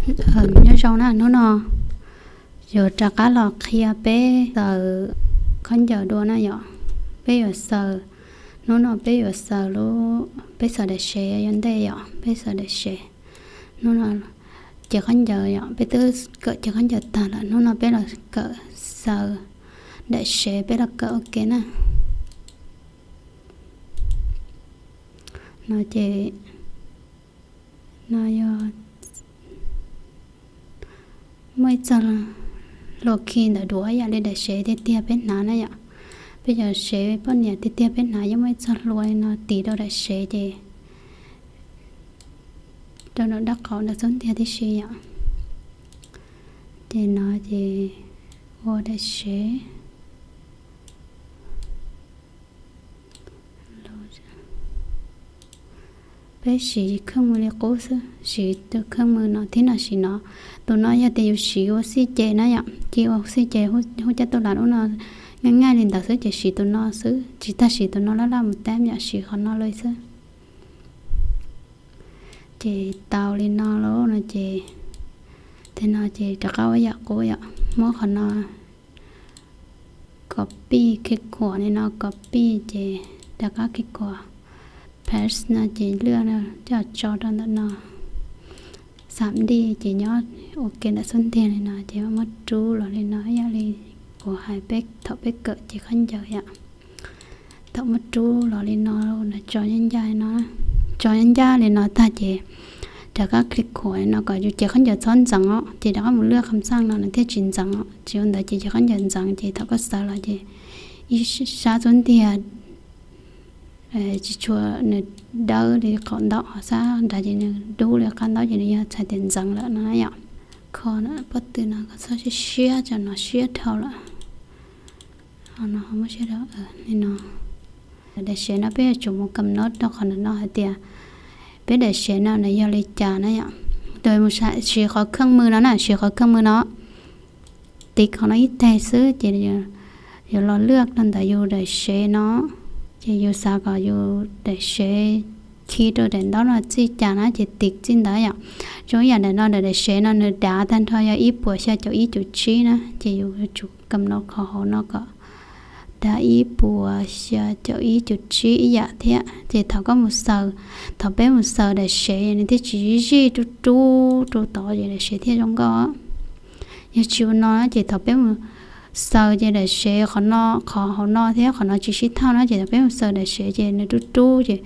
Nyob zoo na, hnub no yuav rov qab los qhia peb xaws khaub ncaws dua na yom. Peb yuav xaws, hnub no peb yuav xaws lub, peb xaws daim sev ua ntej yom, peb xaws daim sev. Hnub no ces khaub ncaws yom, peb twb kawm ces khaub ncaws tag lawm, hnub no peb los kawm xaws daim sev, peb los kawm ua ke na. No ces no yog muaj ib txog hlua khi ntawm duav ib yam li daim sev tiag tiag peb hnav na yom. Peb cov sev poj niam tiag tiag peb hnav yeej muaj ib txog hlua li no tis rau daim sev ces rau nram dab qau ntawm xub ntiag tib si yom. Ces no ces ua daim sev. Peb siv kheej mws li qub xwb, siv tus kheej mws no thiab no siv no. Tus no yog tias yus siv ua xij ces na yom, cia ua xij ces hu caj tub lam ub no, nqaij nqaij li ntawd xwb ces siv tus no xwb, tsis tag siv tus no laj laj mus tab yom, siv qhov no li xwb. Ces tau li no lawm no ces, tej no ces rov qab ua yam qub yom, muab qhov no copy, khi khuam li no copy ces rov qab khi khuam paste no ces lwaj coj tso rau ntawm no, xam dij ces nyob ua ke ntawm xub ntiag li no ces muab rub los li no ib yam li kuv hais peb thaum peb kawm ces khaub ncaws yom. Thaum muab rub los li no, tso ncaj ncaj li no, tso ncaj ncaj li no tag ces rov qab khi khuam li no kom yus ces khaub ncaws txhob ntxeev os, ces rov qab mus lwaj kham xaj no nws thiaj tsis ntxeev os, tsis ua ntawd ces ces khaub ncaws ntxeev ces thaum koj xaws los ces ib sab xub ntiag tsis tshua, nws dawb li qaum ntaub, ho sab nrad ces nws dub li qab ntaub ces nws yog txhais tias ntxeev lawm no yom. Kho pob tw no koj txhob siab siab, tsam no siab dhau lawm. Ho no muab siab dhau li no. Daim sev no peb yuav tsum mus kam nod rau qhov ntawm no hais tias peb daim sev no nws yog li cas na yom. Tus mus siv qhov kheej mws no na, siv qhov kheej mws no, tiv qhov no ib teg xwb ces yuav los lwaj rau ntawm yus daim sev no, ces yus xav kom yus daim sev khi rau daim ntaub no txij cas na ces tiv txij ntawd yom. Zoo ib yam daim no, daim daim sev no nws dav tag nrho yog ib puas xya caum ib cum tsib na, ces yus yuav tsum kam nod qhov hauv no kom dav ib puas xya caum ib cum tsib ib yam thiab. Ces thaum koj mus xaws, thaum peb mus xaws daim sev nws thiaj tsis zij rub rub rau tod ces daim sev thiaj zoo nkauj. Yog tsis ua no ces thaum peb mus xaws ces daim sev qhov no, qhov hauv no thiab qhov no tsis sib thauj na, ces thaum peb mus xaws daim sev ces nws rub rub ces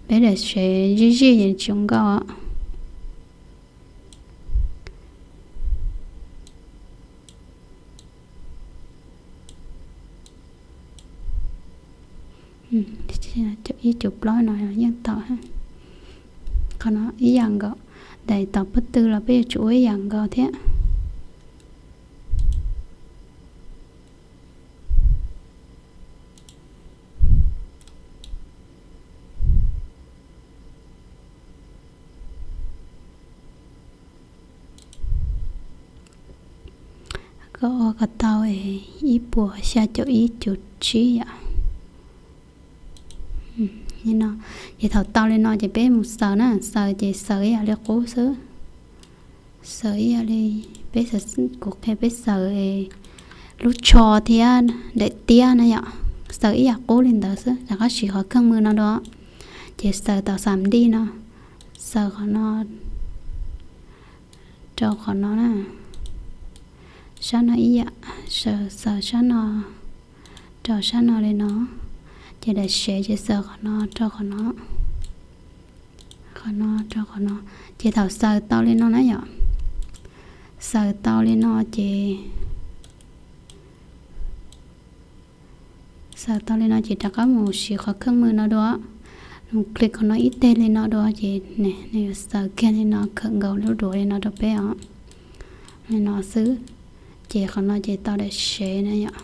peb daim sev zij zij ces tsis zoo nkauj. Ib cum plaub no yeej tau. Qhov no ib yam nkaus, daim tom pob tw los peb yuav tsum ua ib yam nkaus thiab. Koj ua kom tau ib puas xya caum ib cum tsib yom. Li no, ces thaum tau li no ces peb mus xaws na, xaws ces xaws ib yam li qub xwb. Xaws ib yam li peb, kuv qhia peb xaws lub tsho thiab daim tiab na yom, xaws ib yam qub li ntawd xwb, rov qab siv qhov kheej mws no dua. Ces xaws tom xam dij no, xaws qhov no rau qhov no na, sab no ib yam, xaws sab no rau sab no li no, ces daim sev ces xaws qhov no rau qhov no, qhov no rau qhov no. Ces thaum xaws tau li no na yom, xaws tau li no ces, xaws tau li no ces rov qab mus siv qhov kheej mws no dua, mus click qhov no ib teg li no dua ces nws yuav xaws kiag li no, khawm nkaus lub duav li no rau peb os. Li no xwb, ces qhov no ces tau daim sev na yom.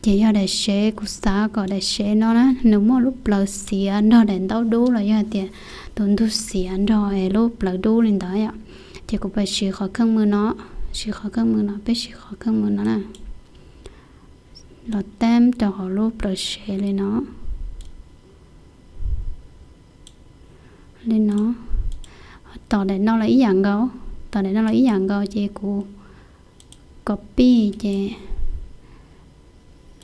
Ces yog daim sev, kuv xav kom daim sev no na nws muaj lub plawv xiav nrog daim ntaub dub los yog tias tus ntug xiav nrog lub plawv dub li ntawd yom. Ces kuv pab siv qhov kheej mws no, siv qhov kheej mws no, peb siv qhov kheej mws no na, los tab rau hauv lub plawv sev li no, li no, ho Tom daim no los ib yam nkaus, tom daim no los ib yam nkaus ces kuv copy ces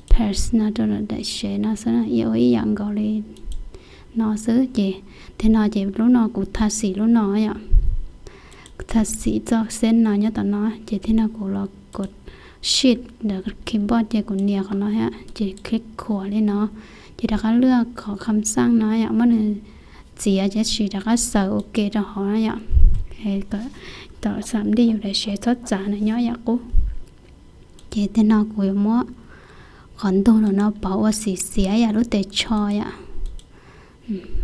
paste no rau daim sev no xwb, ib ua ib yam nkaus li no xwb. Ces tej no ces lub no kuv tha xim lub no yom, tha xim txoj xev no nyob tom no, ces tej no kuv los kov shift ntawm keyboard ces kuv nias qhov no thiab ces click khuam li no, ces rov qab lwaj qhov kham xaj no yom, muab nws txiav ces sim rov qab xaws ua ke rau hauv na yom. Tom xam li yus daim sev txhob txav nws nyob yam qub. Ces tej no kuv yuav muab qhov ntug los no pauv ua xim xiav yam lub tes tsho yom,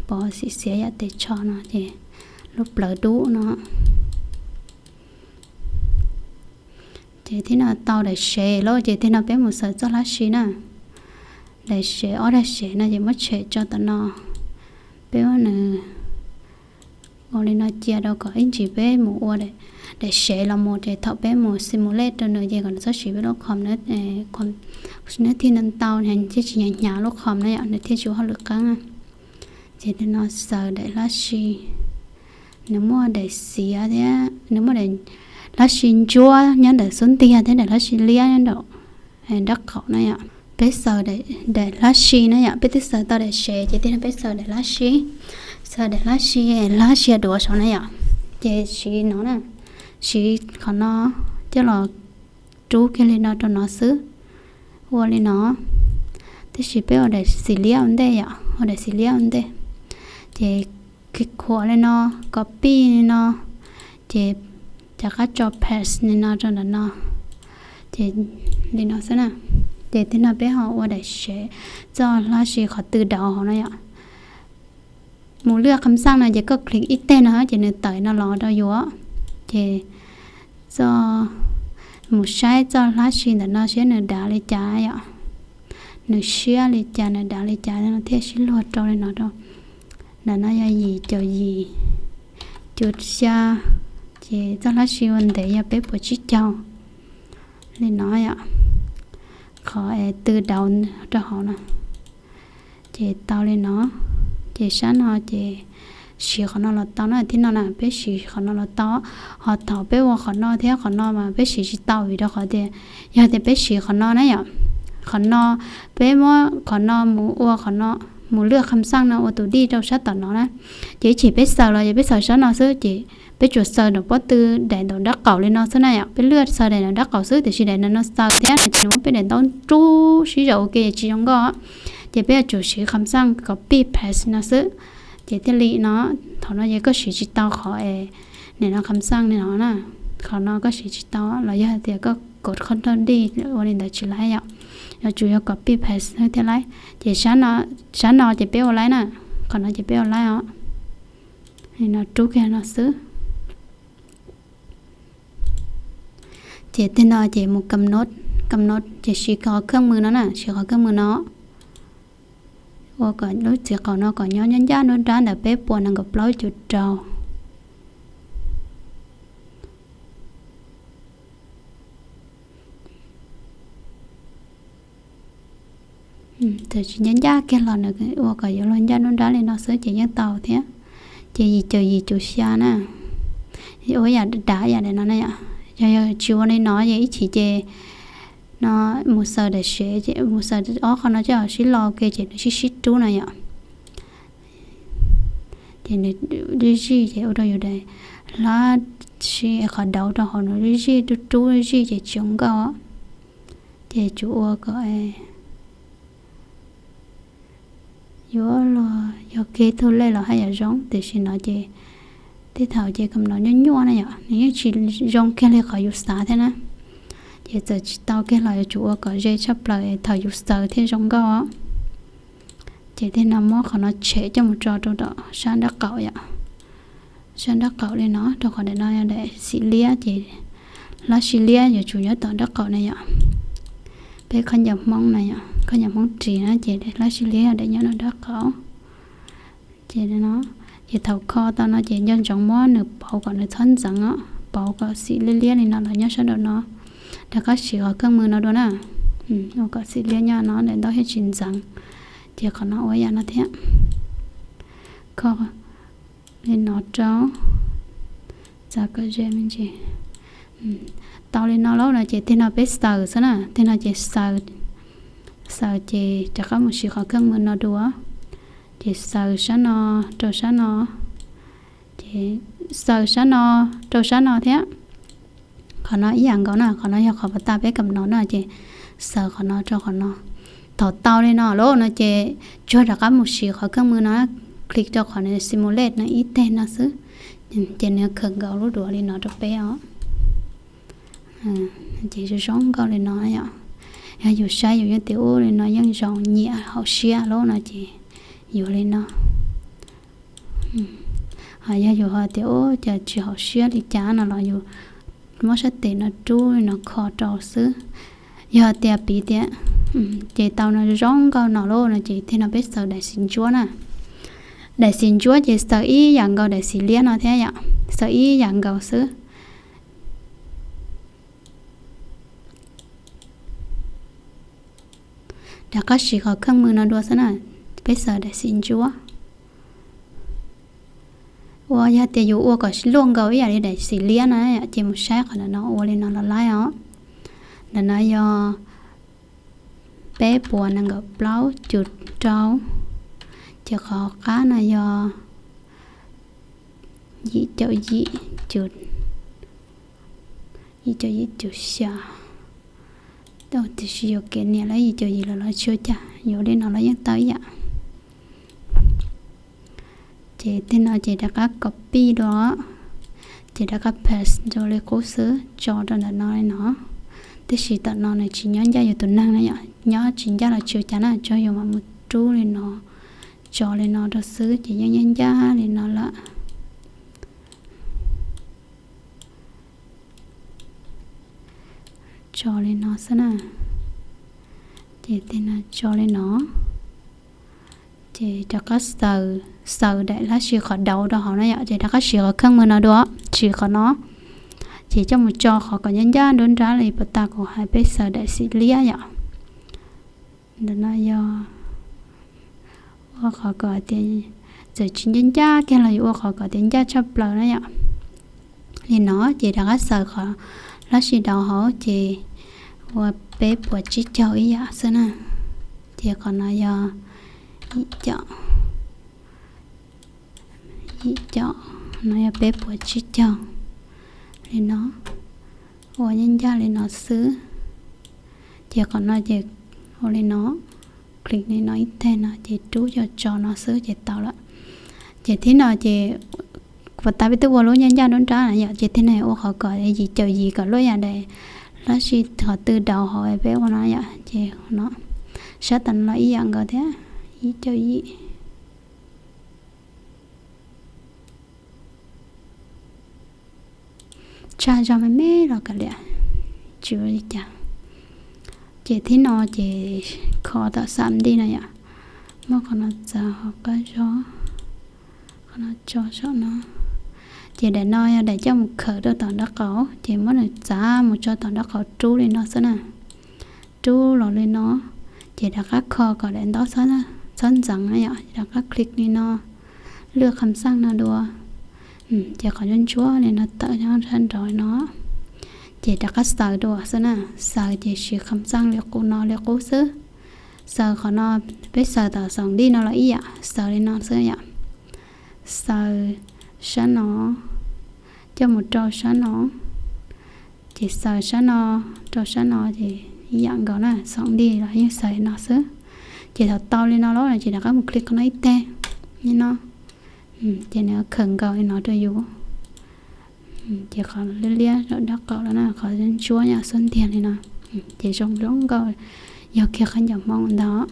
pauv xim xiav yam tes tsho no ces lub plawv dub no. Ces thiab no tau daim sev lawm ces tej no peb mus xaws txoj hlab si na. Daim sev, ob daim sev no ces muab tshem tso tom no, peb muab nws ua li no cia rau kom ib ntsis peb mus ua daim sev los mus ces thaum peb mus simulate rau nws ces kom nws txhob siv peb lub com, nws thiaj ntau ntau thiaj tsis hnyav hnyav lub com na yom, nws thiaj tsis ua hauj lwm qeeb na. Ces tej no xaws daim hlab si, nws muaj daim xiav thiab nws muaj daim hlab si ntsuab nyob ntawm xub ntiag thiab daim hlab si liab nyob nraum nraub qaum na yom. Peb xaws daim hlab si na yom, peb twb xaws tau daim sev ces tej no peb xaws daim hlab si, xaws daim hlab si, hlab si duav saum na yom. Ces siv no na, siv qhov no coj los rub kiag li no rau no xwb, ua li no. Tab sis peb ua daim xim liab ua ntej yom, ua daim xim liab ua ntej. Ces khuam li no, copy li no, ces rov qab tso paste li no rau ntawm no, ces li no xwb na. Ces tej no peb ho ua daim sev txoj hlab si qhov tw dauv hauv no yom. Mus lwaj kham xaj no ces koj click ib teg no ces nws tawm no los rau yus, ces txoj, mus saib txoj hlab si ntawm no saib nws dav li cas yom, nws siab li cas nws dav li cas no thiaj sib luag rau li no rau. Ntawm no yog yim caum yim cuv xya, ces txoj hlab si ua ntev yog peb puas tsib caug li no yom. Qhov es tw dauv rau hauv no ces tau li no. Ces sab no ces siv qhov no los tau na, thiab no na peb siv qhov no los tau. Ho thaum peb ua qhov no thiab qhov no mas peb siv tsis tau vim rau qhov tias yog tias peb siv qhov no na yom, qhov no, peb muab qhov no mus ua qhov no, mus lwaj kham xaj no ua tus dij rau sab tom no na, ces ib chim peb xaws los ces peb xaws sab no xwb ces peb tsuas xaws nraum pob tw daim nraum nraub qaum li no xwb na yom. Peb lwaj xaws daim nraum nraub qaum xwb tiam sis daim no no xaws thiab no ces nws muab peb daim ntaub rub sib zam ua ke tsis zoo nkauj. Ces peb yuav tsum siv kham xaj copy paste no xwb. Ces thiaj li no, thaum no ces koj siv tsis tau qhov es nim no kham xaj li no na, qhov no koj siv tsis tau los yog tias koj kov qhov rau dij ua li ntawd tsis laib yom. Yuav tsum yog copy paste thiaj laib. Ces sab no ces peb ua laib na, qhov no ces peb ua laib os. No rub kiag no xwb. Ces tej no ces mus kam nod, kam nod ces siv qhov khawj mws no na, siv qhov khawj mws no ua kom lub txiv qaum no kom nyob ncaj ncaj nruab nrab ntawm peb puas nees nkaum plaub cuv rau. Txawm tsis ncaj ncaj kiag los nws ua kom yuav luag ncaj nruab nrab li no xwb ces yeej tau thiab. Ces yim caum yim cuv xya na, ua yam dav yam daim no na yom. Yog yog tsis ua li no ces ib chim ces no mus xaws daim sev, mus xaws ob qho no coj sib lo ua ke ces nws sib sib rub no yom. Ces nws zij zij ces ua rau yus daim hlab si qhov dauv rau hauv nws zij zij rub rub zij ces tsis zoo nkauj. Ces tsuas ua kom yuav luag yog kev tug lej los haj yam zoo, tiam sis no ces tej thaum ces kam no nyuaj nyuaj na yom, nws yeej tsis zoo kiag li qhov yus xav thiab na. Ces txawm tsis tau kiag los yuav tsum ua kom ze tshaj plaws es thaum yus xaws thiaj zoo nkauj. Ces tej no muab qhov no tshem coj mus tso rau tom sab nraub qaum yom. Sab nraub qaum li no, rau qhov daim no yog daim xim liab ces hlab si liab yuav tsum nyob tom nraub qaum na yom. Peb khaub ncaws Hmoob na yom, khaub ncaws Hmoob ris na ces hlab si liab daim nyob rau nraub qaum. Ces no, ces thaum kho tau no ces nco ntsoov muab nws pauv kom nws txhob ntxeev os, pauv kom xim liab liab li no los nyob sab nraum no. Rov qab siv qhov khawj mws no dua na, ua kom xim liab nyob no daim ntaub thiaj tsis ntxeev. Ces qhov no ua yam no thiab, kho li no rau. Xav kom ze me ntsis. Tau li no lawm no ces tej no peb xaws xwb na, tej no ces xaws, xaws ces rov qab mus siv qhov kheej mws no dua. Ces xaws sab no rau sab no, ces xaws sab no rau sab no thiab. Qhov no ib yam nkaus na, qhov no yog qhov pas tas peb kam no na, ces xaws qhov no rau qhov no. Thaum tau li no lawm no ces tsuas rov qab mus siv qhov kheej mws no, click rau qhov simulate no ib teg no xwb, ces nws khaws nkaus lub duav li no rau peb os. Ces zoo zoo nkauj li no yom. Yog yus saib yus yeej tias ub li no yeej zoo nyiam hauv siab lawm no ces yuav li no. Ho yog yus ho tias ub cas tsis hauv siab li cas no los yus muab sab tes no rub li no kho rau xwb. Yog tias piv tias ces tau no zoo nkauj no lawm no ces tej no peb xaws daim xim ntsuab na. Daim xim ntsuab ces xaws ib yam nkaus daim xim liab no thiab yom, xaws ib yam nkaus xwb. Rov qab siv qhov kheej mws no dua xwb na, peb xaws daim xim ntsuab. Ua yog tias yus ua kom luaj nkaus ib yam li daim xim liab no ces mus saib qhov ntawm no ua li no los laib os. Ntawm no yog peb puas nees nkaum plaub cum rau, ces qhov qab no yog yim caum yim cum, yim caum yim cum xya. Tiam sis yuav kev nias lawm yim caum yim los los tsis ua cas, yuav li no los yeej tau ib yam. Ces tej no ces rov qab copy dua, ces rov qab paste rau li qub xwb tso rau ntawm no li no. Tab sis tom no nws tsis nyob ncaj yus tus neeg na yom, nyob tsis ncaj los tsis ua cas na, tsuas yus mam mus rub li no, tso li no rau xwb ces yeej nyob ncaj li no lawm. Tso li no xwb na. Ces tej no tso li no. Ces rov qab xaws, xaws daim lab sis qhov dauv rau hauv no yom, ces rov qab siv qhov kheej mws no dua, siv qhov no. Ces coj mus tso qhov kom ncaj ncaj nruab nrab li pas tas kuv hais peb xaws daim xim liab yom. Ntawm no yog ua qhov kom tias txawm tsis ncaj ncaj kiag los yus ua qhov kom tias ncaj tshaj plaws na yom. Li no ces rov qab xaws qhov lab sis dauv hauv ces ua peb puas tsib caug ib yam xwb na. Ces qhov no yog yim caum, yim caum, no yog peb puas tsib caug li no. Ua ncaj ncaj li no xwb. Ces qhov no ces ua li no, click li no ib teg no ces rub coj tso no xwb ces tau lawm. Ces thib no ces pas tas peb twb ua lub ncaj ncaj nruab nrab na yom, ces thib no ua qhov kom yim caum yim kom luaj yam daim lab sis qhov twg dauv hauv peb ua no yom, ces no sab tas no los ib yam nkaus thiab, yim caum yim. Tshaj zog me me los kav liam, tsis ua li cas. Ces thib no ces kho tom xam nti no yom, muab qhov no txav hauv qab zog, qhov no tso saum no. Ces daim no yog daim coj mus khawm rau tom nraub qaum, ces muab nws txav mus tso tom nraub qaum rub li no xwb na. Rub los li no, ces rov qab kho kom daim ntaub txhob ntxeev na yom, ces rov qab click li no, lwaj kham xaj no dua. Ces qhov ntsuab ntsuab li no tawm nyob sab nraud no. Ces rov qab xaws dua xwb na, xaws ces siv kham xaj li qub no li qub xwb. Xaws qhov no, peb xaws tom xam nti no los ib yam, xaws li no xwb yom. Xaws sab no, coj mus rau sab no, ces xaws sab no rau sab no ces ib yam nkaus na, xam nti los yeej xaws li no xwb. Ces thaum tau li no lawm ces rov qab mus click qhov no ib teg li no, ces nws khaws nkaus li no rau yus. Ces qhov liab liab rau nraub qaum los na, qhov ntsuab yam xub ntiag li no, ces zoo zoo nkauj, yog kiag qhov ncauj Hmoob ntag.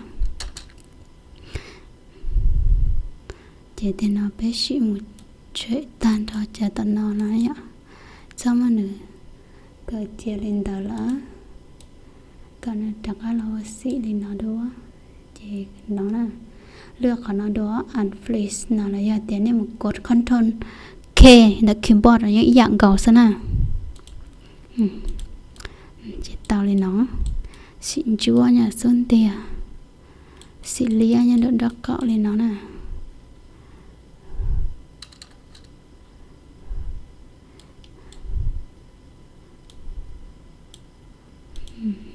Ces tej no peb sim mus tshem tag nrho cov tom no no yom. Txhob muab nws kaw cia li ntawd lawm, kom nws rov qab los ua xim li no dua. Ces no na, lwaj qhov no dua, unfreeze no los yog tias nej mus kov control K ntawm keyboard los yeej ib yam nkaus xwb na. Ces tau li no, xim ntsuab nyob xub ntiag, xim liab nyob nraum nraub qaum li no na. Mm.